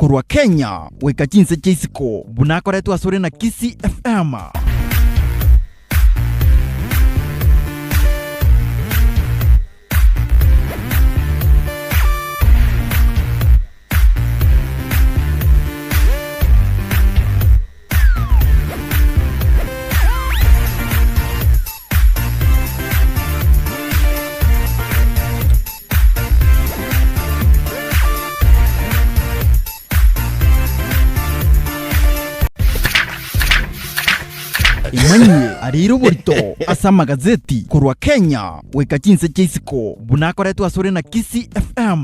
Korwa Kenya goika chinse chia isiko buna akoretwe asore na Kisii FM. Imanyie areire oborito ase amagazeti korwa Kenya goika chinse chia isiko buna akoretwe asore na Kisii FM.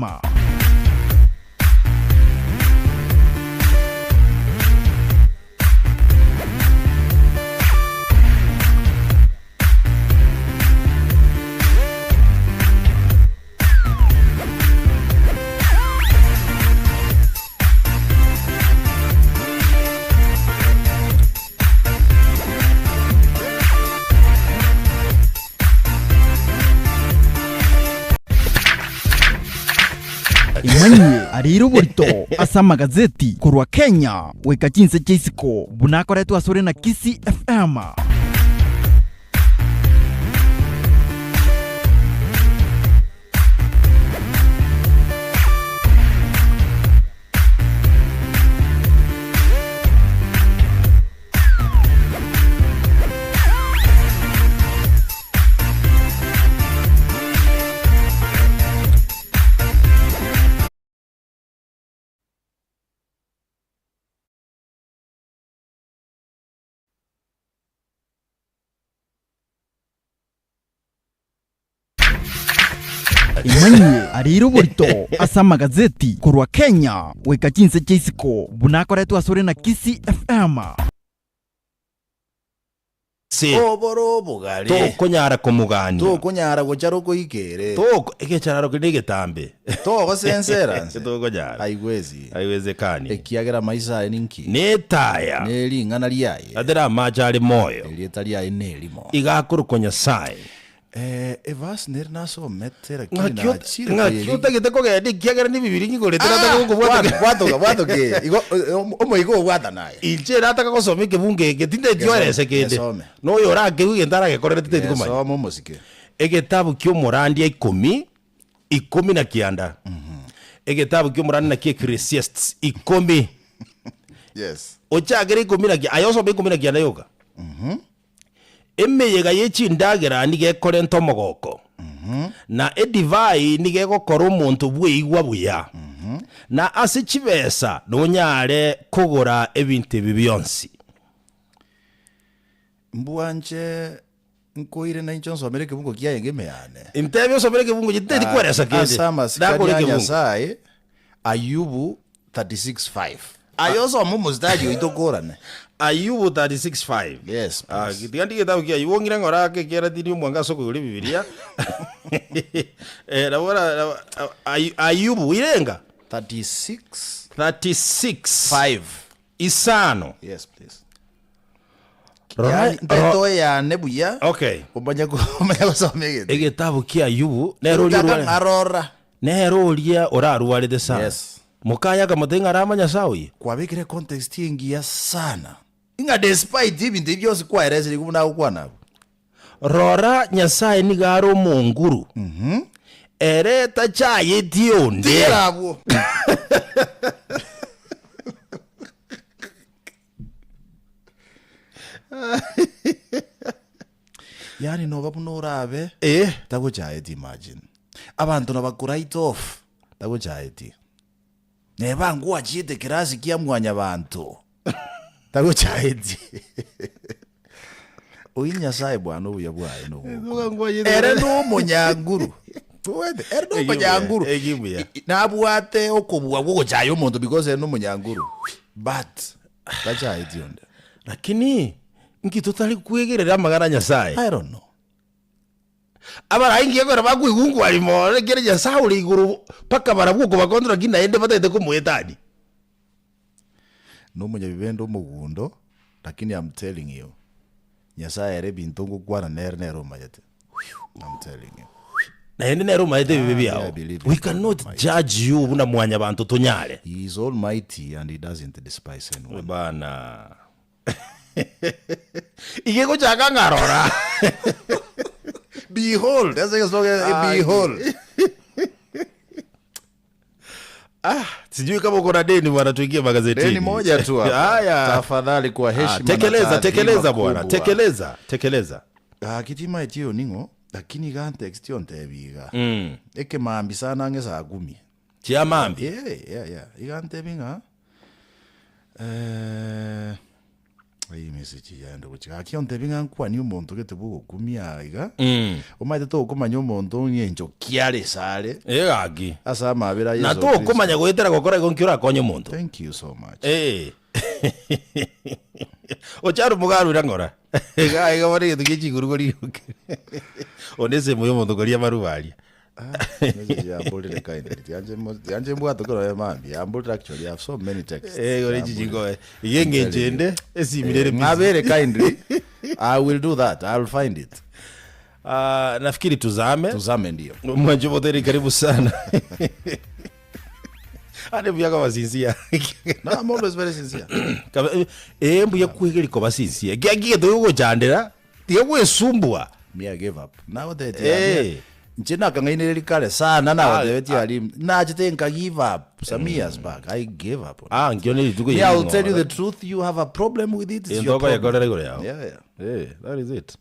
Imanyie areire oborito ase amagazeti korwa Kenya goika chinse chia isiko buna akoretwe asore na Kisii FM. Imanyie areire oborito ase amagazeti korwa Kenya goika chinse chia isiko buna akoretwe asore na Kisii FM. Se Obore obogare. tokonyara komogania. Tokonyara gocha rokoika ere. Toko egechararo keria negetambe. Togosensera nse. Tokonyara. Aigwezi. Aiwezekani. Ekiagera amaiso aye ninki? Netaya. Ne ring'ana riaye. Atera amache are moyo. Erieta riaye nerimo. Iga akorokwa Nyasae. Eh, everse nere nasomete lakini Ng'aki ot- nachire ng'aki koyerigia. otagete kogenda ekiagera nebibiri ngigorete Ah, nataka gokobwata bwata- bwatoka bwatoka eye. Igo eh, omoika obwata naye. Inche nataka gosoma ekebungo eke tinteti Gesome, orese kende gesome. noyo orakeigwe egento aragekorere tinteti komanya Gesome omosike. egetabu kia omorandia ikomi ikomi na kianda egetabu kia omorandia naki Ecclesiastes ikomi Yes. ochakere ikomi na kia aye osome ikomi na kianda yoka Emeyega ye chindagera nigo ekorenta omogoko, na edivai nigo egokora omonto bweigwa buya, na ase chibesa nonyare kogora ebinto ebi bionsi. Mbwanche nkoire nainche onsomere ekebungo kiaye ng'ime yane. Intebie osomere ekebungo eki titeti kweresa kende. Ase amasikani Nakore a ekebungo. Nyasaye, Ayubu 36:5. Aye osome omositari oito okorane. Ayubu 36:5. Yes, Ah, please. tiga ndige egetabu kia Ayubu ong'ire ng'ora ake ekiagera tindi omwango ase okoigora ebibiria. Eh, nabo ora- nabo- Ayu- Ayubu irenga 36 36 5. isano. Yes, please. Rora- Yani, ro- nteto yane buya. Okay. Omanye ko- omanye gosoma egento. Egetabu kia Ayubu nere oria Otaka orware- ng'arora. nere oria orarwarete sana. Yes. Mokaye akamotebia ng'a arama Nyasae oye. Kwabekire context engiya sana. Ng'a despite ebinto ebi bionsi kwaeresire igo buna agokwana abwo. Rora, Nyasae nigo are omonguru, ere tachayeti onde. Tigera abwo. Yaani noba buna orabe Eh. tagochaeti imagine. Abanto nabako write off tagochaeti. Neba ngwachiete kerasi kia mwanyabanto tagochaeti. Oyio Nyasaye bwana obuya bwaye nobokumia. Ere nomonyanguru. Omanyete? Ere nomonyanguru. Egi mbuya. I- i- Nabwate okobua bwogochaya omonto because ere nomonyanguru. But tachaeti onde. Lakini nki totari kwegerera amang'ana a Nyasaye? I don't know. Abarai ngiya ekero bakoigwa nkwari mono ekiagera Nyasaye ore igoro mpaka barabwo okobakontrola lakini naende batagete komoetania. Nomonyabibende omogundo, lakini I'm telling you, Nyasaye ere ebinto ngokwana nere nere omanyete. I'm telling you. Naende nere omaete ebibe Ah, biao. I believe in We God cannot Almighty. judge you buna mwanyabanto tonyare. He is almighty and he doesn't despise anyone. Bana. Iga egochaka ng'arora. Behold, that's like a song, eh, behold. Ah, sijui kama uko na deni bwana, tuingie magazetini. Deni moja tu hapa. Haya. Tafadhali kwa Ah, heshima na tekeleza, taadhima tekeleza bwana, kubwa. tekeleza, tekeleza. Gaki timaeti oyo ning'o lakini iga ntext ontebi iga ekemambi sana ang'e saa kumi Chiamambi. yeah, yeah, yeah. Iga ntebi ng'a eh, Eye message yaende gochia gaki ontebi ng'a nkwanie omonto gete bwogokumia iga omanyete tokomanya omonto ng'encho ki are ase are Eh, gaki. ase amabera a Na Yeso Kristo. tokomanya goetera gokora igo nki orakonye omonto. Thank you so much. Eh. Ocharo mogarwira ng'ora. Iga iga bono egento gie chiguru korioke. One esemo ya omonto koria amaruba aria. Message yamborire kindly. Tianche mo- tianche mbwate korora mambia. Yamborire actually I have so many texts. Eh, gore Yamborire. chichingo eh. Iga eng'encho ende esimi nere busy. Ng'abere kindly. I will do that. I will find it. Ah, nafikiri tuzame. Tuzame ndio. Mwancho Botere karibu sana. Ande mbuya koba sincere. No, I'm always very sincere. Kabe- Eh, mbuya kwegeri koba sincere. Giaki gento gogochandera, tiga gwesumbua. Me I gave up. Nagotebeti Eh. eh. Inche nakang'ainereria kare sana nagotebeti aria nachete nka give up some years back. I gave up on it. Ah, nkio ne rituko Me, I will tell you the truth, you have a problem with it, it's your Entoko problem. yakorera igoro yao. Yeah, yeah. Eh, that is it.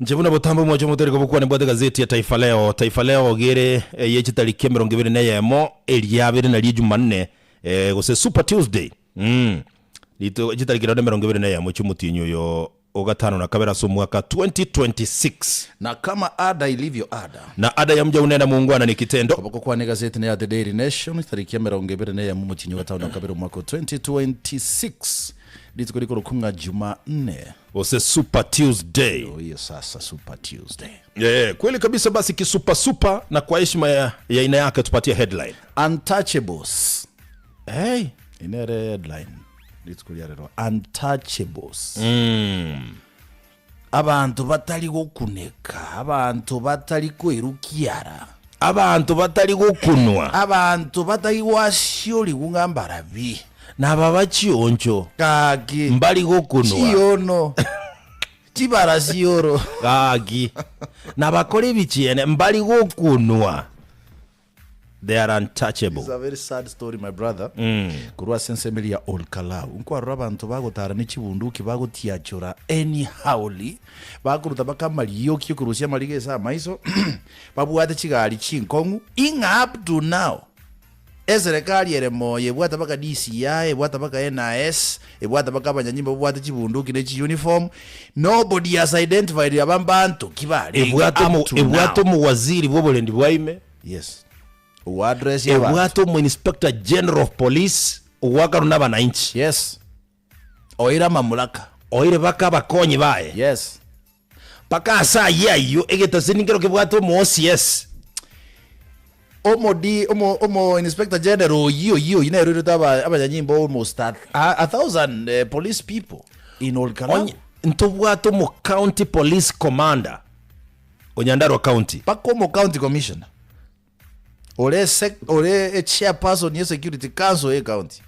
Inche buna botambe omwancho omotereka obokwane mbwate gazeti ya Taifa Leo. Taifa Leo gere eh, ye chitariki emerongo ebere na eyemo eria abere nario Jumanne eh, gose Super Tuesday mm. Rito chitariki rero emerongo ebere na eyemo chi'omotienyi oyo o gatano na kabere ase omwaka 2026. Na kama ada ilivyo ada. Na ada ya mja unena muungwana ni kitendo. Koboko kwane egazeti neya The Daily Nation tariki emerongo ebere na eyemo omotienyi o gatano na kabere omwaka o 2026 rituko rikorokwa ng'a Jumanne. Gose Super Tuesday. Oyo sasa Super Tuesday. Yeah, kweli kabisa basi kisupa super na kwa heshima ya, ya aina yake tupatie headline. Untouchables. Hey. Inere headline rituko ria rero Untouchables. Mm. Abanto batari gokuneka, abanto batari kwerukiara. Abanto batari gokunwa. Abanto batari gwasiorigwa ng'a mbarabi. Naba bachioncho. Gaki. Mbari gokunwa. Chiono. Chibara chioro. Gaki. Nabakora ebichiene mbari gokunwa. They are untouchable. This is a very sad story my brother. Korwa ase ensemo eria ya Olkalau. Nkwarora abanto bagotara ne chibunduki bagotiachora anyhowly, bakoruta mpaka amarioki okorusia amariga ase amaiso, babwate chigari chinkong'u, ing'a up to now eserekari ere moyo ebwate mpaka DCI, ebwate mpaka NIS, ebwate mpaka abanyanyimbo babwate chibunduki ne chiuniform, nobody has identified aba mbanto ki barenge Ebwate up omo- to ebwate now. omowaziri bw'oborendi bwa ime. Yes. Ogoaddress abanto. Ebwate omo inspector general of police ogoakanwa na abananchi. Yes. Oire amamulaka. Oire baka abakonyi baye. Yes. Mpaka ase ayio ayio egetaseni nkero kebwate omo OCS. Omo D, omo, omo inspector general oyio oyio oyio nere oirete aba, abanyanyimbo almost a, a, a thousand eh, police people in Olkalau. Onye ntobwate omo county police commander o Nyandarua county. Mpaka omo county commissioner. Ore sec, ore e chairperson ye security council ye county.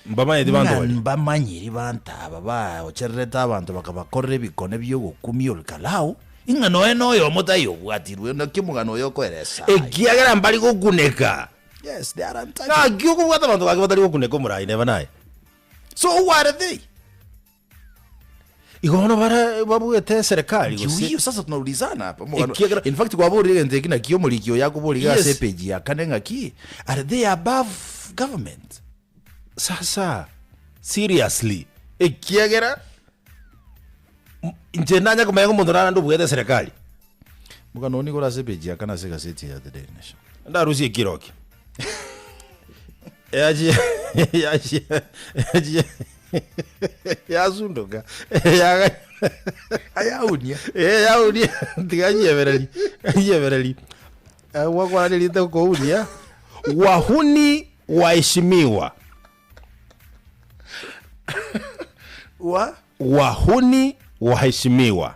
Mbamanyeti banto Ng'a baria. mbamanyiri banto aba baochererete abanto bakabakorera ebikone bi'ogokumia Olkalau, ing'a nonya noyomo taiyo obwatirwe. Naki omogano oyo okoeresa aye? Ekiagera mbari gokuneka. Yes, they are untouchable. Ng'aki okobwata abanto gaki batari gokuneka omorai neba naye? So who are they? Igo bono bare babuete eserekari Ndio gose hiyo sasa tunaulizana hapa Omogano- Ekiagera- in fact kwaborire egento eki naki omoriki oyo akobori iga ase Yes. epage ya kane ng'aki are they above government Sasa seriously ekiagera m- inche nanya komanya ng'a omonto narande obuete eserekari Omogano oo nigo ore ase epage ya kane ase egaseti ya The Daily Nation Ndarusie ekiroki. Yachia yachia yachia yasundoka yaga Ayaunia. Eh, yaunia tiga nyebereri nyebereri gwakwaranĩrĩte kũunia wahuni waheshimiwa Wa? wahuni waheshimiwa.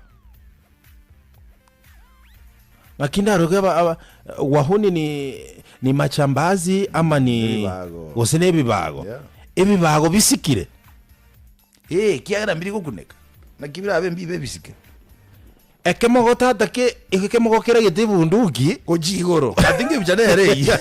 Ng'aki ndaroke aba aba wahuni ni ni machambazi ama ni Ebibago. gose na ebibago. Yeah. Ebibago bisikire. Eh, ekiagera mbiri gokuneka, naki birabe mbibe ebisike. Ekemogo tata ke ekemogo kere gete ebunduki. Gochia igoro. I think ebicha nere eyio.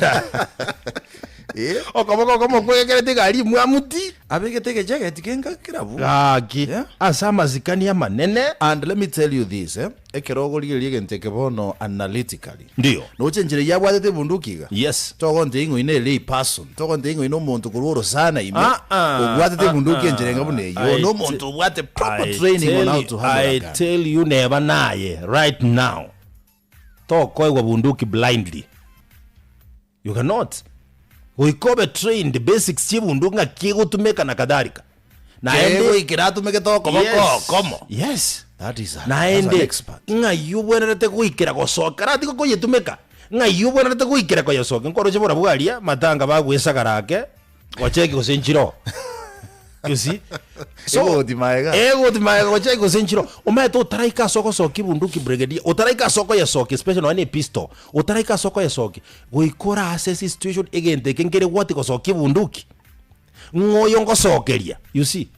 Eh. Okoboko okomo kwegekerete egari imwamu ti. Abegete egechegeti kenga kerabu. Gaki Yeah. ase amasikani amanene. And let me tell you this, eh, ekero okorigereria egento eke bono analytically, Ndiyo. noche enchera eyio abwatete ebunduki iga, Yes. togontebia ng'a oyio nere lay person, togontebia ng'a oyio nomonto korwa orosana ime, Ah, ah, obwatete ah, ebunduki ah. enchera enga buna eyio, I nomonto obwate proper I training on tell how you- to handle I a gun. tell you neba naye right now tokoegwa bunduki blindly you cannot goika obe trained basics chiebunduki ng'aki egotumeka na kadhalika naende Kegoikera atumeke tokoboko Yes. okomo. yes That is a, that's an naende expert. ng'ai obwenerete goikera gosoka rati koyetumeka ng'ai obwenerete goikera koyesoka nkoroche bora bwaria matanga bagwesagara ake gocheki gose nchiro you see Egoti maega. egoti maega gocheki gose nchiro omanyete otaraika ase ogosokia ebunduki brigadier otaraika ase okoyesokia especially nonya na epistol otaraika ase okoyesokia goika ore ase ase situation egento eke nkere gwati gosokia ebunduki ng'o oyo ngosokeria you see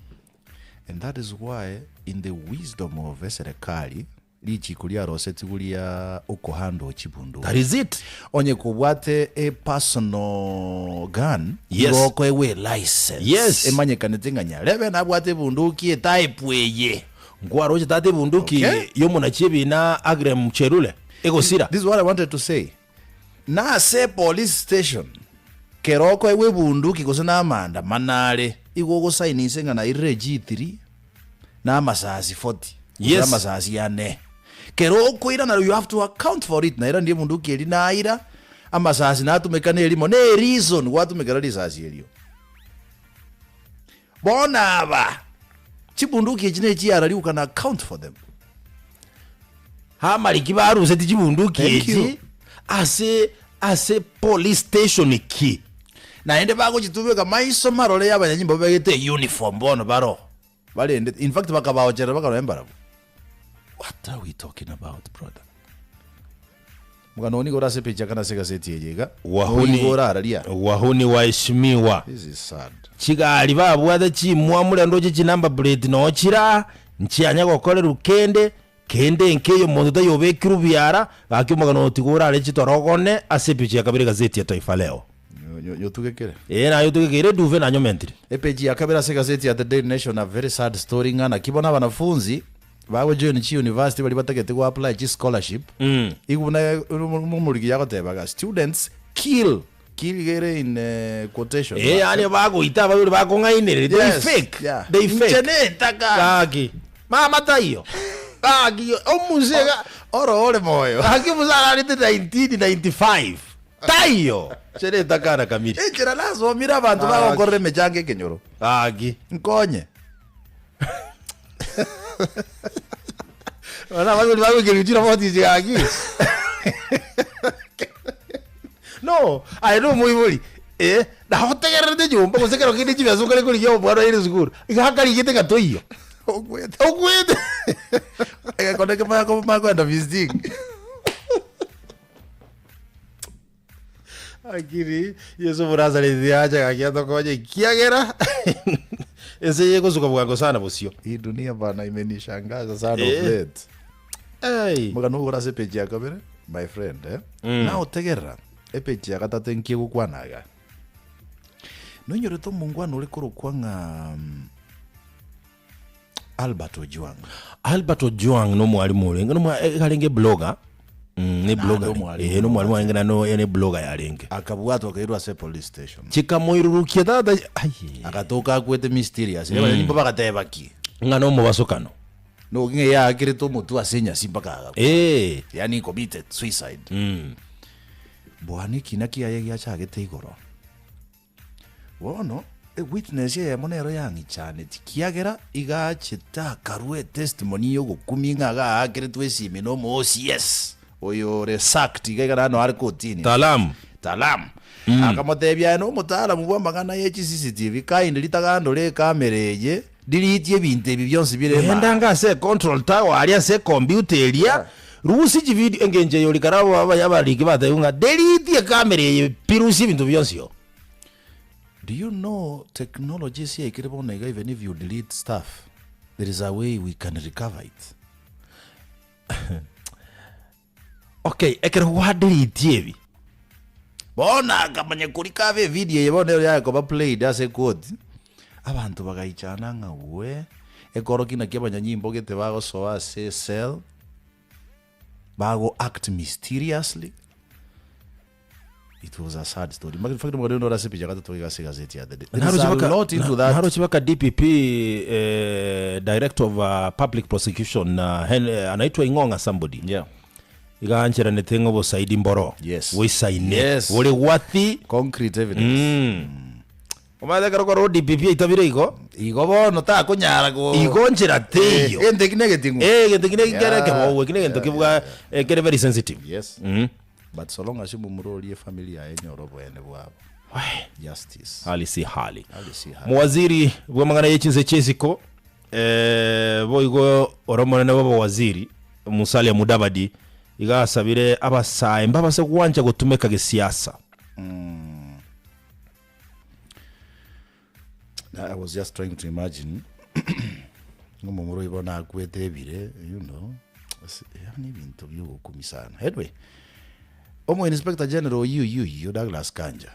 And that is why in the wisdom of eserekari Richiko riarosetigwe ria okohandwa chibunduki. That is it. Onye kobwate a personal gun, Yes. igo okoegwa elicense Yes. emanyekanete ng'a nyarebe nabwate ebunduki etype eye. Nkwaroche tata ebunduki Okay. yomonachi ebina Agrem Chelule egosira. This is what I wanted to say. Nase police station kero okoegwa ebunduki gose na amaandamano are, igo ogosign inse ng'a nairire G3 na amasasi 40 gose Yes. amasasi ane. Kero okoirana you have to account for it, nairanirie ebunduki eria naira, amasasi natumeka na erimo, na ereason gwatumekera risasi erio. Bono aba, chibunduki echi nechiarari you can account for them. Amariki baruseti chibunduki Thank you. echi ase ase police station ki? Naende bagochitubeka maiso marore y'abanyanyimbo babegete euniform bono baro barendete in fact bakabaocherera bakarora mbarabwo. What are we talking about brother? Omogano oo nigo ore ase epeji ya kane ase egaseti eye iga. Wahuni, Nigo orararia. wahuni waheshimiwa. This is sad. Chigari babwate chimwamu rende oche chinumber plate noo chira, nchianya gokorerwa kende, kende nkeiyo monto taiyo obekirwe biara, gaki omogano oyo tiga orare chitorogone ase epeji ya kabere egazeti ya Taifa Leo. Nyotugekere. Ee naye otugekeire eduve nanyomentire. Epeji ya kabere ase egazeti ya The Daily Nation a very sad story ng'a naki bono abanafunzi bagojoin chiuniversity baria batagete go apply chi scholarship igo buna omoriki agotebaga students kill kill iga ere in quotation Ee yaani bagoita abaibori bakong'ainereria they Yes, fake yeah. they Inche fake nentaka. gaki mama taiyo gaki omuse iga Oro ore moyo. gaki omuse ararete 1995 taiyo inche nentakana kamiri Enchera nasomire abanto bagokorera emechango ekenyoro. Gaki. Nkonye. Bono abaibori bagoikeria chiroboti echi gaki. No, aye na omoibori, eh, nagotegererete nyomba gose ekero kende chibesa okare korigia omwana oire esukuru, iga akarigete ng'a toiyo. Okwete. Okwete. Egekone kemanya komanya koenda visiting. Lakini Yeso Omonazareti acha gaki atokonye ekiagera ense eye egosuka bwango sana bosio. Hii dunia bana imenishangaza sana Eh. of late. Ei. Mogano ogore ase epeji ya kabere my friend eh. Naotegerera epeji ya gatato enki egokwana iga. Noinyorete omongwana ore korokwa ng'a mm, Albert Ojwang. Albert Ojwang nomwalimu orenge nomwa iga arenge blogger mm, ne blogger nomwalimu. eh nomwalimu arenge na no ene blogger yarenge Akabwatwa akairwa ase police station. chikamoirurukia tata aye Agatoka akwete mysterious. Mm. Abanyanyimbo bagateba ki? ng'a nomobasokano Noki ng'a yaakerete omotwe ase enyasi mpaka agakwa. eh Yaani committed suicide. mm. Bwana ekina kiaye giachagete igoro. Bono ewitness eyemo nero yang'ichaneti, kiagera iga achete akarua etestimony y'ogokumia ng'a iga aakeretwe esimi na omo OCS oyo ore sacked iga iga nano are kotini. Taalamu. Taalamu. Akamotebia aye nomotaalamu bw'amang'ana ye chi CCTV, kindly tagandore ekamera eye, delete ebinto ebi bionsi bire Genda ime. anga ase econtrol tower aria ase ecomputer eria. Rusia chividio engencho eye orikare abo aba- abariki batebiwe ng'a delete ekamera eye pi rusia ebinto bionsi oo. Do you know technology ase yaikire bono iga even if you delete stuff there is a way we can recover it. Okay, ekero gwadeletie ebi, Bono akamanya korika abe evideo eye bono ero yaye koba played ase ecourt, abanto bagaichana ng'a wee, ekorokia naki abanyanyimbo gete bagosoa ase ecell, bago act mysteriously, it was a sad story. In fact, omogano oyo nore ase epicha gatato iga ase egazeti ya The Day. There is a lot into that. Naroche baka DPP eh, Director of uh, Public Prosecution uh, Hen, eh, anaitwa Ing'ong'a somebody Yeah. iga ancheranete ng'a obosaidi mboro Yes. boisaine Yes. bore gwathi Concrete evidence. omanyete ekero korora DPP aitabire igo Igo bono takonyara go igo nchera teiyo Eh, egento eki negeting'u. Eh, egento eki nekere Yeah. ekebogo eki negento Yeah, kebwa yeah, eh, kere very sensitive Yes. Mm. But so long as momura oria efamily yaye enyore oboene bwabo. Justice. Hali si hali. Hali si hali. Mowaziri bw'amang'ana ye chinse chi'esiko eh, boigo ore omonene bw'abawaziri Musalia Mudavadi iga asabire abasae mbabase gwancha gotumeka gesiasa. I was just trying to imagine ng'omomura oyo bono akwete ebire you know ase yaani ebinto bia ogokumia sana. Anyway, omo inspector general oyio oyio oyio Douglas Kanja,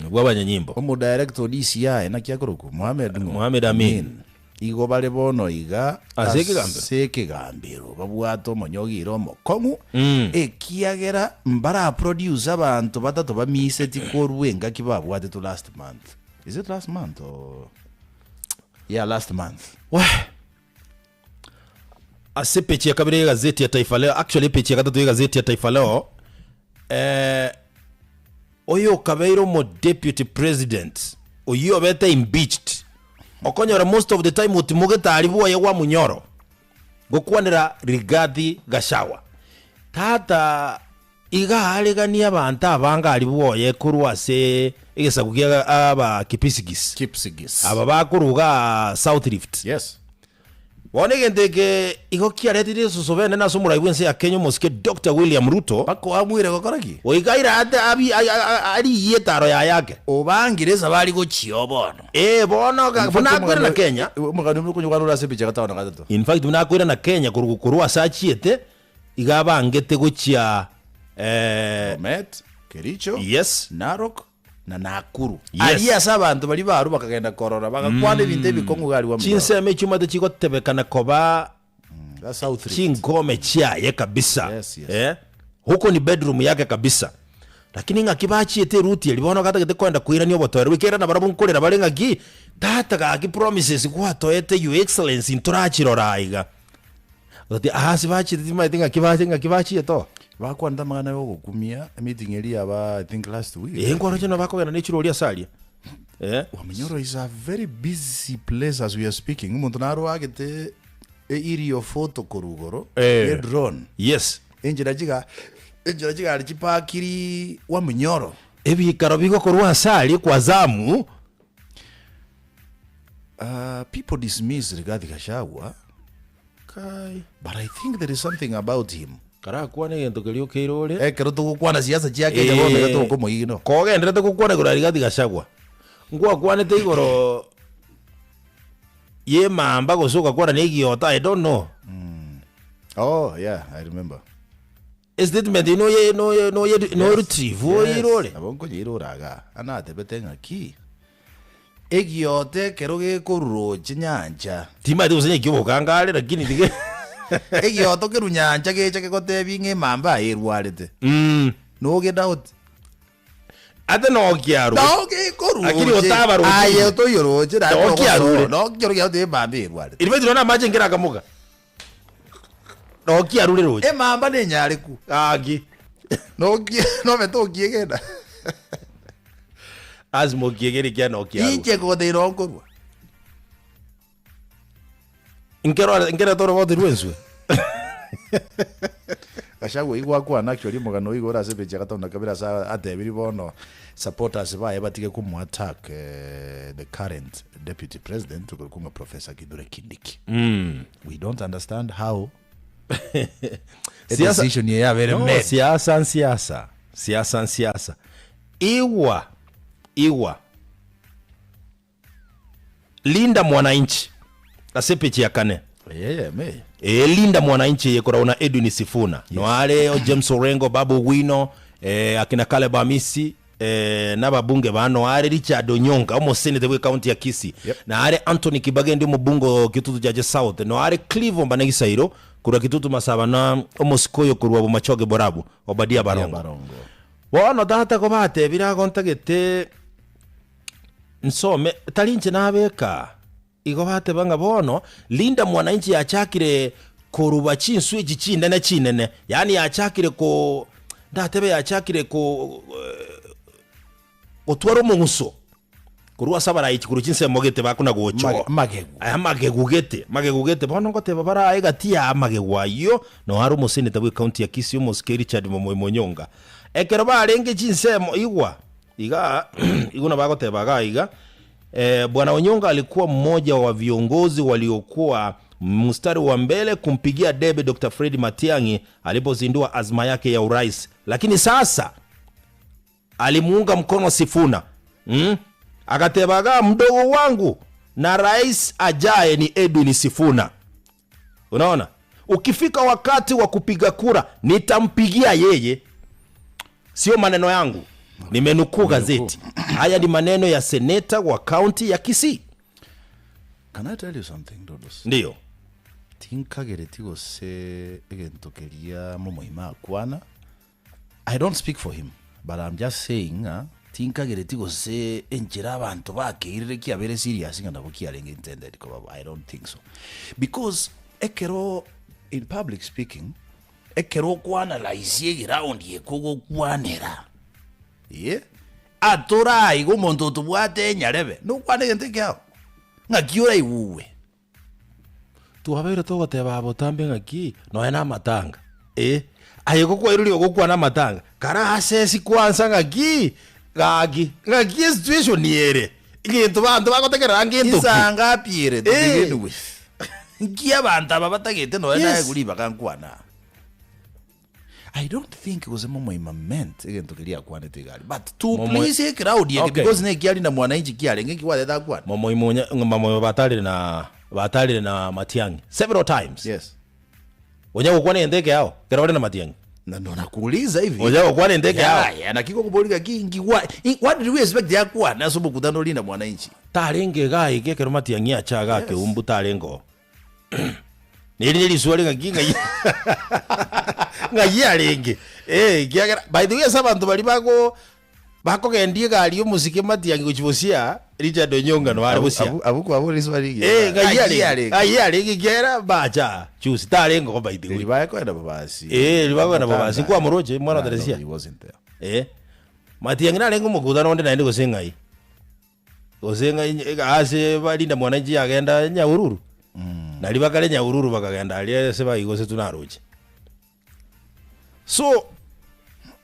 Bw'abanyanyimbo. omo director o DCI naki akorokwa Mohamed ng'o? Mohamed Amin. Igo bare bono iga Ase ekegambero. ase ekegambero babwate omonyogire omokong'u, ekiagera mbaraproduce abanto batato bamiseti korwa engaki babwatetwe last month. Is it last month or yeah last month. Weh. Ase epeji ya kabere y'egazeti ya Taifa Leo, actually epeji ya gatato y'egazeti ya Taifa Leo, eh, oyo okabeire omo deputy president oyio obete impeached okonyora most of the time otimogete aria bwoye gwa Munyoro gokwanera Rigathi Gachagua tata iga areganie abanto abange aria bwoye korwa ase egesaku kia aba Kipisigis Kipsigis. aba bakorwa igaa South Rift. Yes. Bono egento eke igo kiaretire esusuba enene ase omorai bw'ense ya Kenya omosike Doctor William Ruto, Mpaka oamwire gokora ki? goika airate abi- a- a- a- ariyie etaro yaye ake. Obangire esabari gochia oo bono. Ee, bono ga- buna akoirana Kenya, Omogano oria okonywa ore ase epicha gatano na gatato. in fact buna akoirana Kenya korwa korwa ase achiete, iga abangete gochia eh, Bomet, Kericho, yes, Narok, na Nakuru. Yes. Aria ase abanto baria barwa bakagenda korora, bagakwana ebinto ebikong'u iga aria Wamunyoro. Chinsemo echiomate chigotebekana koba That's South Rift. chingome chiaye kabisa. Yes, yes. Eh? Huko ni bedroom yake kabisa. Lakini ng'aki bachiete eruti eria bono gatagete koenda koirania obotoereru ekiagera nabarabwo nkorera bare ng'aki tata gaki promises gwatoete your excellency ntorachirora aiga. Gati ase bachiete timaeti ng'aki bache ng'aki bachiete oo. Bakwanete amang'ana ya ogokumia, emeeting eria yaba I think last week. Ee nkoroche nabo bakogenda ne chirori ase aria. Eh. Wamunyoro is a very busy place as we are speaking. Omonto naroagete aerial photo korwa igoro Eh. ye drone. Yes. Enchera chiga enchera chigari chipakiri Wamunyoro. Ebikaro bigokorwa ase aria kwa zamu. Uh, people dismiss Rigathi Gachagua Kai. but I think there is something about him. Karakwane egento keria okeire ore. Ekero togokwana siasa chia Kenya bono iga tokomoigino. Kogenderete gokwana igoro ya Rigathi Gachagua, ngwakwanete igoro y'emamba gose ogakwana na egioto, I don't know. Oh yeah, I remember. Estatement eye noye noye noye noye retrieve oyeire ore. Nabo nkonyeirora igaa, anatebete ng'aki, Egioto ekero gekoruroche nyancha. Timanyeti gose naki obokanga are lakini tiga Egioto kerwa nyancha gecha gegotebia ng'a emamba aye erwarete. Mm. Nogenda ot. Ate nokiarure. Nao gekoruroche. Lakini otabaroche. Aye toioroche naende Nokiarure. ogosoa. Nokiarure goteba emamba erwarete. In fact nonya amache nkere akamoka. Nokiarure roche. Emamba nenyareku. Gaki. Nokie nobete okiegena. Lazima okiegere ekiagera nokiarure. Inche ngotebi noo nkorwa. Nkero nkerete oroboti rw'enswe. Gachagua igo akwana actually omogano oigo ore ase epeji ya gatano na kabere ase atebirie bono supporters baye batige komo attack eh, the current deputy president okorokwa ng'a Professor Kithure Kindiki. We don't understand how. Siasa- Decision eye yabere No, made. siasa nsiasa siasa nsiasa igwa igwa Linda Mwananchi ase epeji ya kane. Eyeye me. Ee, Linda Mwananchi eye koragwo na Edwin Sifuna. Noare o James Orengo, Babu Owino, eh, akina Caleb Amisi, eh, nababunge ba noare Richard Onyonka omosenete bwe county ya Kisii. Yep. Naare Anthony Kibagendi omobunge o Kitutu Chache South. Noare Clive Ombane Gisairo korwa Kitutu Masaba na omosike oyo korwa Bomachoge Borabu, Obadia Barongo. Barongo. Bono tata kobatebire ago ntagete Nsome, tari inche nabeka. Igo bateba ng'a bono Linda Mwananchi yachakire koruba chinswe echi chinene chinene, yaani yachakire ko ndatebe yachakire ko gotwara omong'uso korwa ase abaraichi korwa chinsemo gete bakona gocha Mage- magegu. Aya amagegu gete, magegu gete. Bono ngoteba barae egati ya amagegu ayio, noyo are omoseneta bwe county ya Kisii omosike Richard Momoi Monyonga. Ekero barenge chinsemo igwa. Iga igo nabagoteba iga iga, eh, Bwana Onyonga alikuwa mmoja wa viongozi waliokuwa mstari wa mbele kumpigia debe Dr. Fred Matiang'i alipozindua azma yake ya urais, lakini sasa alimuunga mkono Sifuna mm? Akateba iga mdogo wangu na rais ajaye ni Edwin Sifuna. Unaona, ukifika wakati wa kupiga kura nitampigia yeye. Sio maneno yangu, nimenukuu gazeti. Haya ni maneno ya seneta wa kaunti ya Kisii. Can I tell you something, Dodos? Ndiyo. Tinkagereti gose egento keria momoima akwana. I don't speak for him, but I'm just saying ng'a tinkagereti gose enchera abanto bakeirire kiabere serious ng'a nabo kiarenge intended koba bo. I don't think so. Because ekero in public speaking, ekero okoanalyse eground ekogokwanera, eh, atore iga omonto otobwate enyarebe, nokwane egento ekeao? Ng'aki oraigwe? Twabeire togoteba aa botambe ng'aki nonya na amatanga eh, aye gokwairori ogokwana amatanga kara ase esi kwansa ng'aki gaki ng'aki esituation ere egento abanto bagotegerera ngento ki? Insa ngapi ere to Eh. begin with? Nki abanto aba batagete nonya Yes. naye ribaga nkwana aa? I don't think gose momoima meant egento keria akwanete iga aria but to Momo- please ecrowd eke Okay. because nekiari na mwananchi kiarenge nki gwatete akwane. Momoima onya ng'a batarire na batarire na Matiang'i several times. Yes. Onya gokwana egento ekeao kero bare na Matiang'i. Na ndo nakuuliza hivi. Onya gokwana egento ekeao. Yeah, yeah, naki gokobori gaki nki gwa i- what did we expect akwane ase omokutano oria na mwananchi? Tarenge iga iga ekero Matiang'i acha iga Keumbu tarenge oo. Neri neriswali ng'aki ng'ai ng'ai arenge eh, ekiagera by the way ase abanto baria bago bakogendia egari ya omosike Matiang'i gochia bosia, Richard Onyonga noo are bosia. Abwo abwo kwabora riswali rigiya Eh, ng'ai Ng'ai arenge arenge. ng'ai arenge ekiagera mbacha juzi tarenge oo by the way. Ribaye koenda bobasi. Eh, ribaye koenda bobasi, Matanga. nkwamoronche mwana Ah, no, Teresia? he wasn't there. Eh, Matiang'i narenge omokutano onde naende gose ng'ai? Gose ng'a inye ase barinda mwananchi yagenda Nyahururu, naria bakare Nyahururu bakagenda aria ase baigosetwe naroche. So,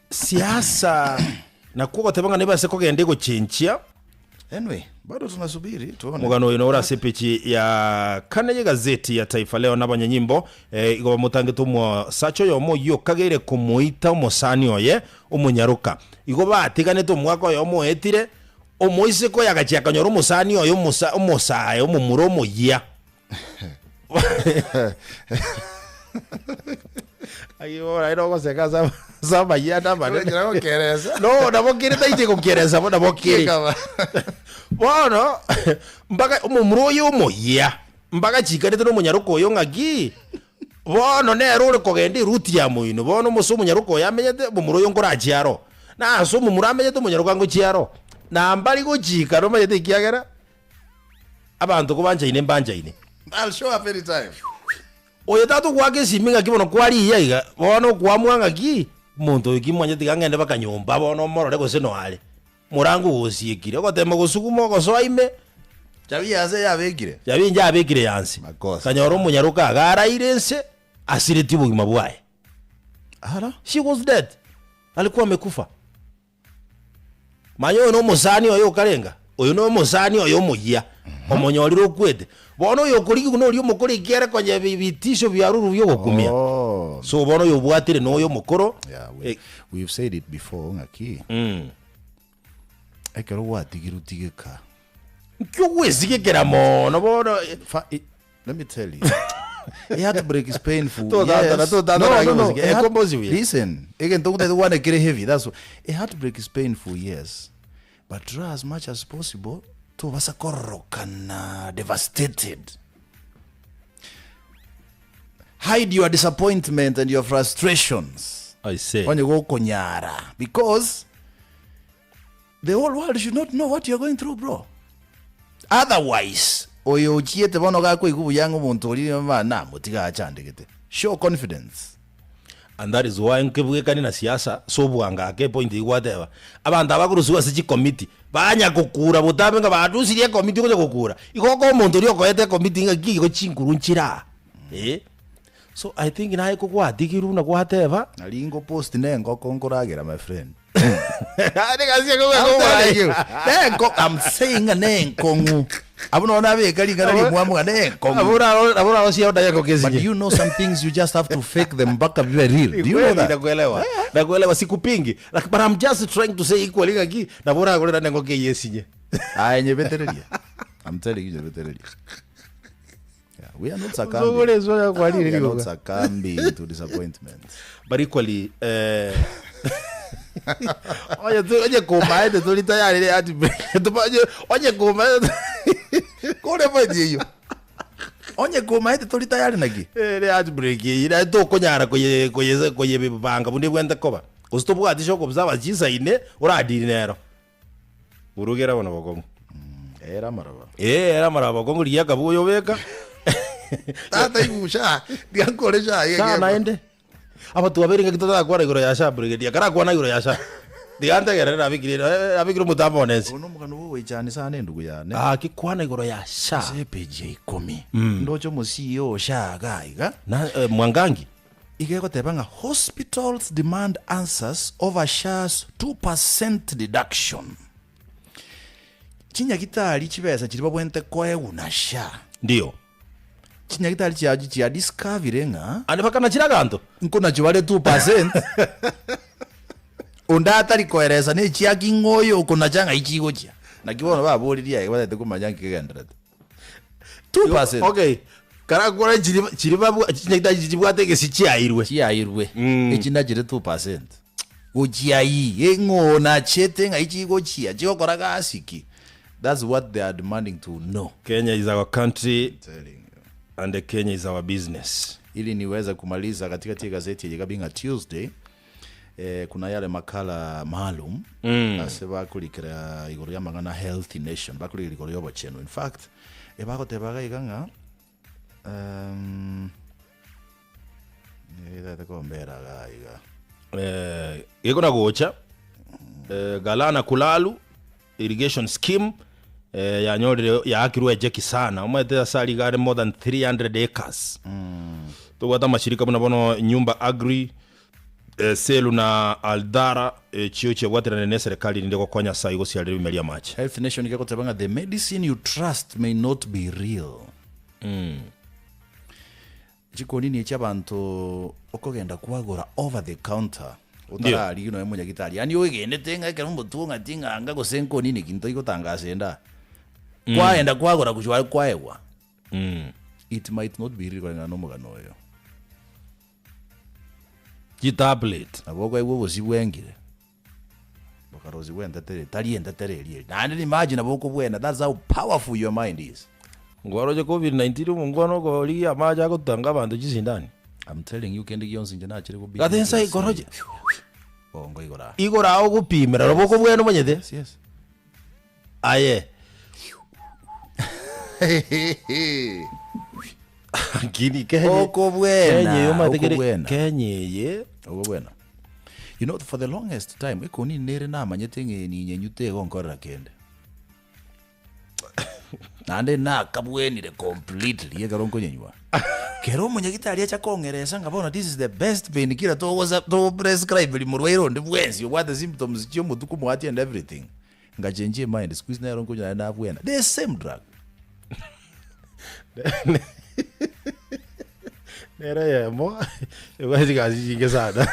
siasa nakwo ogoteba ng'a nebase kogenda egochenchia. Anyway, bado tunasubiri tuone. Omogano oyo nore ase epeji ya kane y'egazeti ya Taifa Leo nabanyanyimbo eh, igo bamotangete omosacha oyomo oyio okageire komoita omosani oye omonyaroka. Igo batiganete omwaka oyomo oetire Omoiseke oyo agachia akanyora omosani oye omosa omosae omomura omoyia. Aki bono aye nogoseka ase aba- ase amayia ande amanene. Orachia gokeresa. No, nabo kere taiche gokeresa bo nabo kere. Gekaba. Bono mpaka omomura oyo omoyia mpaka achikanete na omonyaroka oyo ng'aki, bono nere ore kogenda eruti ya moino, bono omose omonyaroka oyo amenyete, omomura oyo nkorachie aro. Na ase omomura amenyete omonyaroka ngochia aro, na mbari gochika nomanyete ekiagera abanto kobanchaine mbanchaine. I'll show up anytime. Oyo tata ogoaka esimi ng'aki bono kwarigia iga, bono okoamua ng'aki, omonto oyo kimwanchete tiga ng'ende mpaka nyomba bono omorore gose noare. Morango ogosiekire, ogotema gosuguma ogosoa ime. Chabi yanse yabekire. Chabi inche abekire yanse. Makosa. Kanyora omonyaroka iga araire inse, asiretie obogima bwaye. Ara. She was dead. Alikuwa amekufa. Manya oyo nomosani oye okarenga, oyo nomosani oye omoyia. Omonyorire okwete. Bono oyo okorigigwa noria omokoro ekiagera konya ebitisho biarurwe biogokumia. Oh. So bono oyo obwatire noyo omokoro. Yeah, we, we've said it before ng'aki ekero gwatigirwe tigeka. Nki ogwesigekera mono bono? Fa, i, let me tell you. A heartbreak is painful. Totantana, Yes. totantana No, no, no. gose- A heart- ekombosi buya. Listen, egento ngotete gwane kere heavy. That's why. A heartbreak is painful, yes. But try as much as possible tobasa kororokana devastated. Hide your disappointment and your frustrations. I say. Onye gokonyara because the whole world should not know what you're going through bro. Otherwise oyo ochiete bono gakoigwa buya ng'a omonto oria ma namotiga achandegete. Show confidence. And that is why nkebwekani na siasa ase obwango ake epoint eyio gwateba, abanto aba bakorusiwa ase chikomiti, banya gokura botambe ng'a barusirie ekomiti ogocha gokura, igo okoa omonto oria okoete ekomiti ng'a ki igo chinguru nchire aa eh. So I think naye kogwatigirwe buna gwateba. Nari ngopost ne engoko nkoragera my friend. I'm telling you. Nenko I'm saying ng'a nenkong'u. Abwo nonya nabeka ring'ana rimwamu ng'a nenkong'u. But do you know some things you just have to fake them mpaka bibe real. Do you know that? Nakuelewa. Nakuelewa sikupingi. Like, but I'm just trying to say equally ng'aki nabo oragorera nengoko eye esinye. Aye nyebetereria. I'm telling you nyebetereria. Yeah, we are not succumbing. Usogore eswa Ah, yakwarire we are not rigoga. succumbing to disappointment. But equally eh, onye tu- onye komaete tori tayari re ati onye onye komaete Kore point eyo. Onye komaete tori tayari naki. ere heartbreak eye naye tokonyara koye koye koyebanga buna ebwente koba gose tobwati shock observers chisaine oradiri nero Burugera bono bokong'u. Era amaraba. Ee, era amaraba bokong'u rigia akabuya obeka. Tata ibu sha, tiga nkore sha iga Sha ekiagera. naende. Abatu babere ngaki totarakwana igoro ya sha brigadier, karakwana igoro ya sha. Tiga ntegerere nabekire eh, nabekire omotambo one ense. Oyo nomogano bwogoichani sana endugu yane. Gaki kwana igoro ya sha. Ase epeji ya ikomi ndoche omo CEO sha iga iga. Na eh, Mwangangi. Iga egoteba ng'a hospitals demand answers over SHA's 2% deduction. Chinyagitari chibesa chiria babwenerete koegwa na SHA. Ndio. Chinyagitari chiachi chiadiscovire ng'a Ande bakanachire aganto. nkonachio bare 2% onde atari koeresa na echiaki ng'a oyo okonacha ng'ai chigochia. Naki bono baboririe aye batagete komanya nki kegenderete. 2%. Okay. Karakore chiri chiri babwa chinyagitari chibwate egesi chiairwe. Chiairwe. Echi nachire 2%. Gochia ii, eng'o onachete ng'ai chigochia, chigokora gasi ki? That's what they are demanding to know. Kenya is our country Telling you. and Kenya is our business. Ili niweze kumaliza katikati ya gazeti ya Gabinga Tuesday eh, kuna yale makala maalum mm. ase bakorikera igoro ya mang'ana healthy nation bakorikera igoro ya obochenu in fact ebagotebaga iga ng'a um, Nigaete kombera iga iga. Eh, gekona gocha eh, Galana Kulalu irrigation scheme eh, yanyorire yaakirwe ejeki sana omanyete ase aria iga are more than 300 acres tobwate amashirika buna bono Nyumba Agri eh, Selu na Aldara echio chiabwaterane na eserekari rinde gokonya ase ayio gosiarera ebimeria amache. Health Nation gegoteba ng'a the medicine you trust may not be real. Chikonini echi abanto okogenda kwagora over the counter otararigia nonya omonyagitari yaani oegenete ng'a ekero omotwe ng'a ting'anga gose nkonini ki ntoigotangasa ende aa. Kwaenda kwagora gochia aria kwaegwa it might not be real koreng'ana na omogano oyo. Chitablet. Nabo okoegwa obosie bwengire. Bokarosi bw'entetere, tari entetere eria eri. Naende imagine nabo okobwena, that's how powerful your mind is. Nkwaroche covid 19 omongwana okorigia amache agotanga abanto chisindani. I'm telling you kende gionsi inche nachire go Gati ensa ikoroche Bongo igoro aa. igoro aa ogopimera nabo okobwena omanyete. Yes, yes. Aye. Lakini Kenya Okobwena, Kenya eyo omanyete kere okobwena. Kenya eye Okobwena. You know for the longest time ekonini nere namanyete ng'a eninyenyu tegonkorera kende. Naende nakabwenire completely ekero nkonyenywa. Kero omonyagitari acha kong'eresa ng'a bono this is the best pain killer togosa togoprescriberi morwaire onde bwensi obwate symptoms chia omotwe komoatia and everything. Ngachenjia emind, siku hizi nero nkonywa naende nabwena, the same drug. Nere eyemo ebwate chigasi chinge sana.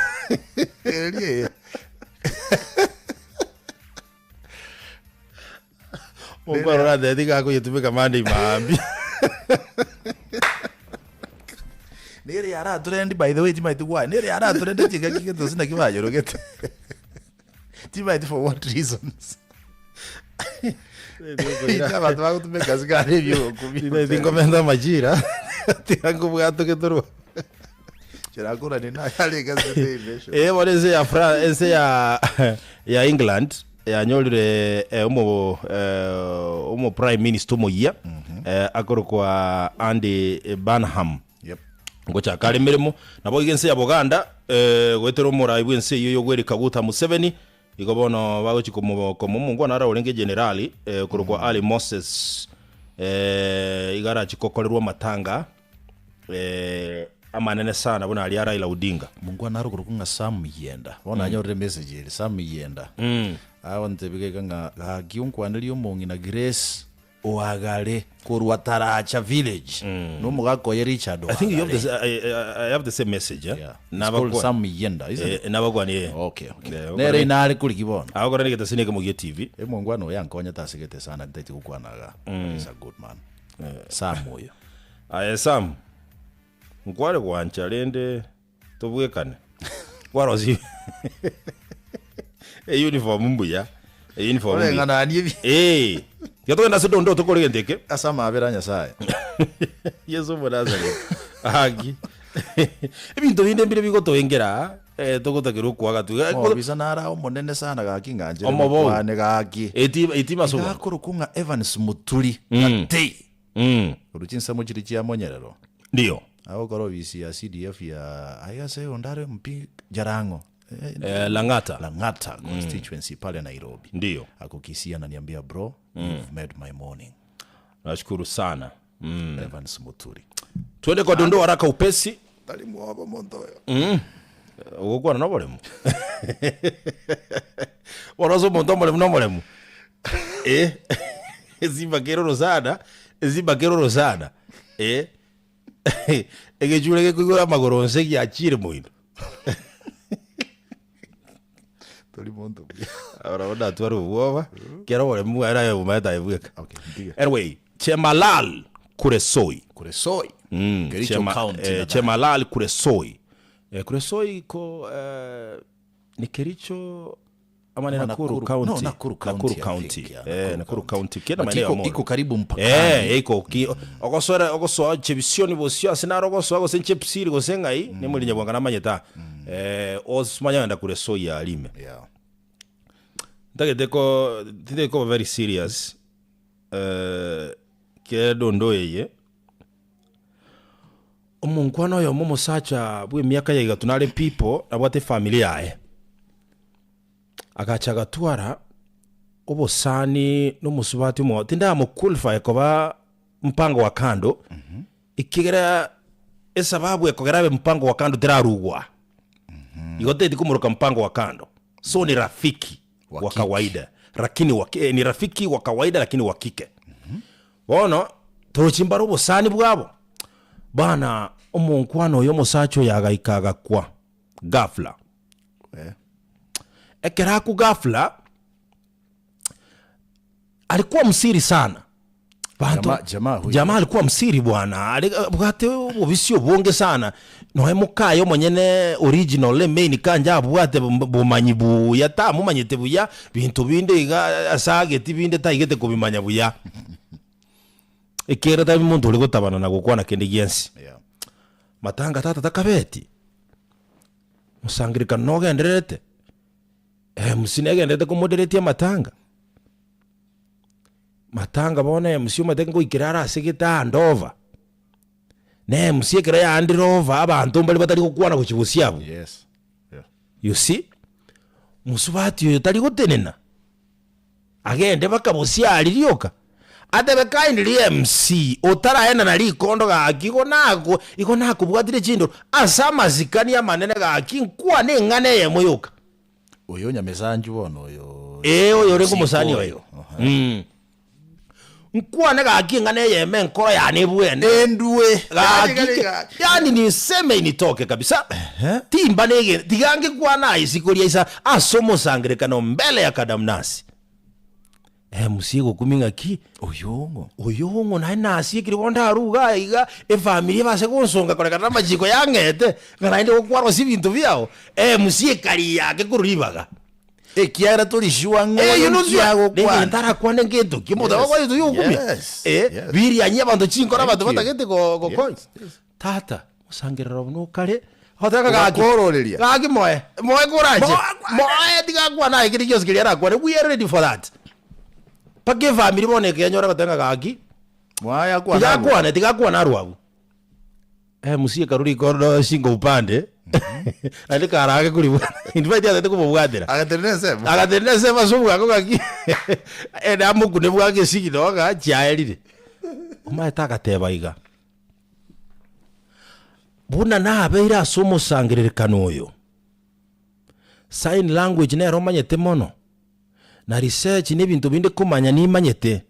Eria eye. Mokwana oratebia tiga akoyetumeka Monday maambia. Nere yaratrend by the way timaeti gwa nere yaratrend chingaki gete gose naki bayorogete. Timaeti for what reasons. Inche abanto bagotumeka sigara ebiogokumia. Timaeti nkomenta amachira tiga nkobwatoke torwa. Chirakorani naye arenge ase Daily Nation. Eh, bono ense ya Fra- ense ya ya England yanyorire eh, omo eh, omo prime minister omoyia eh, akorokwa Andy Burnham Yep. ngochaka are emeremo nabo iga ense ya Buganda eh, goetera omorai bw'ense eyio Yoweri Kaguta Museveni igo bono bagochi komo komo omongwana ara orenge generali eh, okorokwa Ali Moses eh, iga arachi kokorerwa amatanga eh, amanene sana buna aria Raila Odinga. Mongwana are okorokwa ng'a Sam Yenda. Bono nanyorire emessage ere, Sam Yenda. Agontebia iga ng'a gaki onkwanerie omong'ina Grace Oagare korwa Taracha village, na omogaka oye Richard I think you have the, Oagare. I, I, I have the same message eh? Yeah. It's called Nabakwa- Sam Yenda, isn't it? Eh, nabakwani eh. Okay, okay. Eh, Nere inare korigi bono. Agokora negetasini ekemo gie TV. Emongwana oyo ankonyete asegete sana ntaeti gokwana iga. But he's a good man. Sam oyo. Aye Sam, nkware gwancha rende tobwekane. Kwarosie euniform mbuya, euniform mbuya. Oreng'ananie ebi. Eh, tiga togende ase dondo tokore egento eke. Ase amabera a Nyasaye. Yeso Omonazareti. Aki. Ebinto binde mbire bigotoengera eh, togotakerwa okoagatwa. Iga- Omobisa nare omonene sana gaki ng'anchere Omobou. mokwane gaki. Eti eti masomo. Iga akorokwa ng'a Evans Muturi Gatei. Mm. Korwa chinsemo chiria chia monyerero. Ndio. Agokora obisi ya CDF ya aiga ase onde are MP Jarango. Eh, Eh, Lang'ata. Lang'ata constituency pale Nairobi. Ndio. Ako Kisii ananiambia bro, you've made my morning. Nashukuru sana. Mm. Evans Muturi. Twende kwa dondoo haraka upesi. Tari mwobo monto oyo. Ogokwana noboremu. Bono ase omonto omoremu nomoremu. Eh. Esimba kere orosana, esimba kere orosana. Eh. Egechure gekoigora amagoro onse giachire moino. Tori monto buya. Oro natware obwoba, kera oboremu bwaye naye obomaete aye bweka. Okay, ntige. Anyway, Chemalal Kuresoi. Kuresoi. Mm, Kericho Chema, County. eh, nadhani. Chemalal Kuresoi. Eh, Kuresoi ko eh, ni Kericho ama ni Ama Nakuru Nakuru- County. no, Nakuru County, Nakuru I County. think, yeah, Eh, Nakuru Nakuru County. County. Kenda But maeneo ya iko, Molo. iko karibu mpakani. Eh, iko ki ogosora ogosoa chebisioni bosio ase naro ogosoa gose nchepsiri gose ng'ai mm. nimorinya bwanga namanyete aa. Eh, osmanya genda Kuresoi arime. Yeah. Ntagete ko tindagete koba very serious eh, kedondo eye omonkwana oyomo omosacha bwa emiaka ya igato nare people nabwate efamiri yaye agacha agatwara obosani na omosubati omo tindamoqualify koba mpango wa kando ekigera esababu ekogera abe mpango wa kando terarugwa igo teti komoroka mpango wa kando so ni rafiki Wa wa kike. kawaida lakini wa, eh, ni rafiki wa kawaida lakini wa kike bono torochi mbare obosani bwabo bana omonkwano oyo omosacha oyo agaika agakwa ghafla Eh. ekero akwa ghafla alikuwa msiri sana banto Jamaa- jamaa huyu. jamaa alikuwa msiri bwana Ali- abwate obobisi obonge sana noe mokaye omonyene original emain kanja abwate bom- bomanyi buya tamomanyete buya binto binde iga asageti binde taigete kobimanya buya ekiagera tari monto ore gotabana na gokwana kende giensi Yeah. matanga tata takabeti mosangererekano nogendererete MC negendererete komoderetia amatanga Matanga bono MC omanyete ngoikera are ase gete handover, na MC ekero yaandire over abanto mbare batari gokwana gochia bosio abwo. Yes. Yeah. You see, mosubati oyo tari gotenena, agende mpaka bosio aria rioka, atebe kindly MC otaraenana rikondo gaki igo nago igo nakobwatire chindoro ase amasikani amanene gaki nkwane eng'ana eyemo yoka. Oyo Nyamesanchu bono oyo Ee, oyo orenge Siko omosani oyo. oyo. Mm. Nkwane gaki eng'ana eyemo enkoro yane ebwene. Endue. Gaki ke, yaani niseme initoke kabisa. Timba na egento, tiga ngekwane aye isiko ria isa ase omosangererekano mbele ya Kadamnasi. MC egokumia ng'aki, Oyo ng'o? oyo ng'o naende nasiekire bono ndarue iga iga, efamiri ebase gonsonga korekana na amachiko yang'ete, ng'a naende gokwarosia ebinto biao. MC ekaria ake korwa ribaga. Ekiagera tori sure ng'a Eh, oyo you know nki sure. agokwana. Negento arakwane ngento ki omonto Yes, agokwana egento giogokumia. yes, Eh, yes. birianyie abanto chinkoro Thank abanto you. batagete go- gokonya. Yes, yes. Tata, mosangerero buna okare, ogoteba ng'a gaki, Ogakororeria. gaki moe, moe koranche, Moe akwane. moe tiga akwane aye kende gionsi keria arakwane, we are ready for that. Mpaka efamiri bono ekenyora egoteba ng'a gaki, Moe akwane tiga arwe. akwane, tiga akwane arwe abwo. MC ekarwa rikondo shingo upande, naende karage koribwa, in fact atagete komobwatera. Agatenena ensemo. Agatenena ensemo ase obwango ng'aki, ere amokune bwango esigino ng'a chiaerire. Omanyete agateba iga, buna nabeire ase omosangererekano oyo, sign language nere omanyete mono, na research na ebinto binde komanya nimanyete,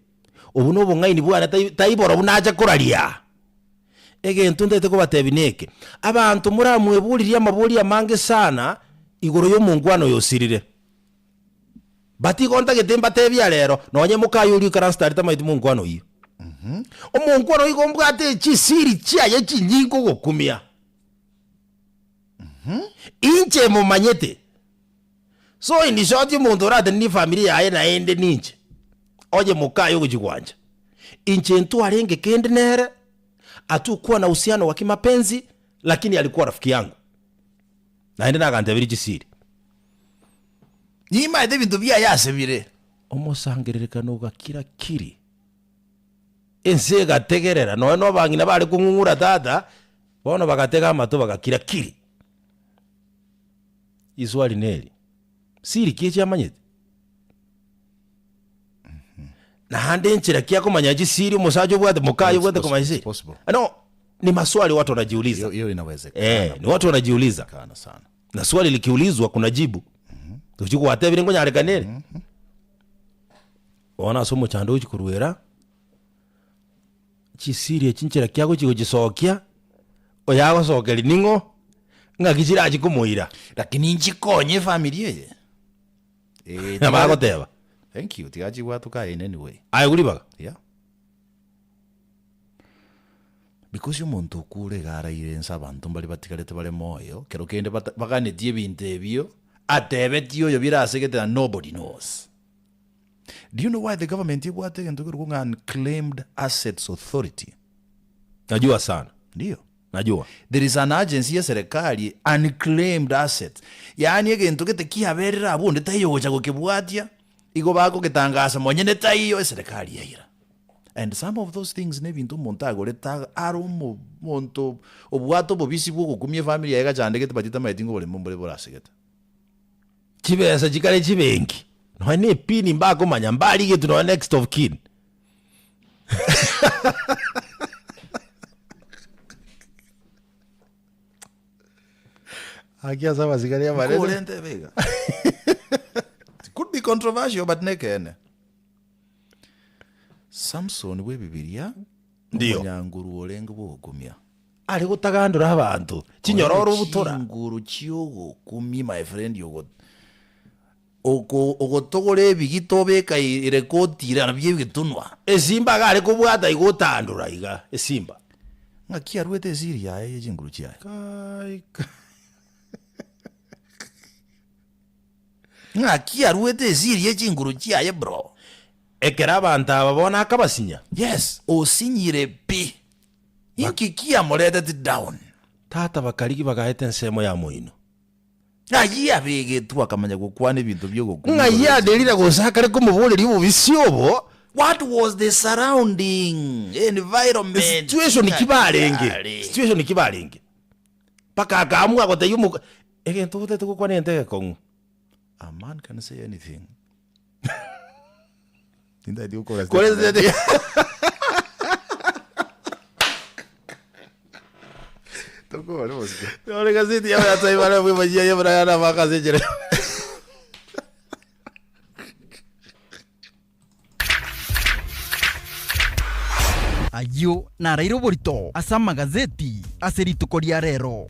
obwo na obong'aini bwane tai taiborobwo nacha koraria. Egento ntagete kobatebia neke, abanto moramweboririe amabori amange sana igoro y'omongwana oyo osirire. But igo ntagete mbatebie arero, nonye mokaye oria oikaranse tari tamanyeti monkwana oyio. Omonkwana oyio igo mbwate chisiri chiaye chinyinge ogokumia. Inche momanyete. So in short omonto oratenenie efamiri yaye naende ninche, onye mokaye ogochia gwancha. Inche ntwarenge kende nere, hatukuwa na uhusiano wa kimapenzi, lakini alikuwa rafiki yangu. Naende naganteberia chisiri. Nimaete ebinto biaye ase bire. Omosangererekano ogakira kiri, ense egategerera, nonya na abang'ina bare kong'ung'ura tata, bono bagatega amato bagakira kiri. Iswali neri, siri ki echi amanyete? Naende enchera ki akomanya chisiri omosacha obwate mokaye It's obwate possi- komanya it's siri? possible. No, ni maswali watu wanajiuliza. Hiyo hiyo inawezekana. Eh, ni watu wanajiuliza. Kana sana. Na swali likiulizwa kuna jibu. Tochi gwatebire nkonyarekana ere. Bono ase omochando ogochi korwera, chisiri echi nchera ki agochi gochisokia, oyo agosokeria ning'o, ng'aki chirachi komoira. Lakini nchikonye efamiri eye. Eh, Nabo agoteba. Thank you. Tiga chigwatuka in any way. Aye ribaga. Yeah. Because omonto okure iga araire ense abanto mbare batigarete bare moyo, kero kende bata baganetie ebinto ebio, atebetie oyo bire ase gete and nobody knows. Do you know why the government ebwate egento kerokwo ng'a Unclaimed Assets Authority? Najua sana. Ndiyo. Najua. There is an agency ye serikali unclaimed assets. Yaani egento gete kiaberire abwo onde taiyo ogocha gokebwatia, igo bakogetangasa monyene taiyo eserekari yaira. And some of those things na ebinto omonto agorete aga are omo omonto obwate obobisi bwa ogokumia efamiri yaye gachandegete but tamaeti ng'a oboremo mbore borasegete. Chibesa chikare chibenki, nonya na epini mbakomanya, mbarigetwe nonya next of kin. Aki ase abasigari abanene. Nkore ntebe iga. It could be controversial but nekeene. Samson bw'Ebibilia Ndiyo. omonyanguru orenge bw'ogokumia. Are gotagandora abanto, chinyororo Orenge obutora. chinguru chi'ogokumia my friend ogo oko ogotogora ebigita obeka erekoti ire nabio ebigetunwa. Esimba iga are kobwata iga otandora iga esimba. Ng'aki aruete esiri yaye ye chinguru chiaye? Kai kai. Ng'aki aruete esiri ye chinguru chiaye bro? Ekero abanto aba bono akabasinya. Yes, osinyire pi. Inki kiamoreteti down? Tata bakarigia bagaeta ensemo ya moino. Ng'ai abegetwe akamanya gokwana ebinto bi'ogokumia Ng'ai igoro ye aderire chinguru gose akare komoboreria obobisi obo? What was the surrounding environment? Situation ki Ng'aki barenge? yare? Situation ki barenge? Mpaka akaamua gotebia omoka egento otagete gokwana egento egekong'u. A man can say anything. Tintageti gokora Kore statement. Tokore bosike. Ore gazeti yabo ya Taifa Leo bwemanyia ya Brian Abakase echere. Ayio naraire oborito ase amagazeti ase rituko ria rero.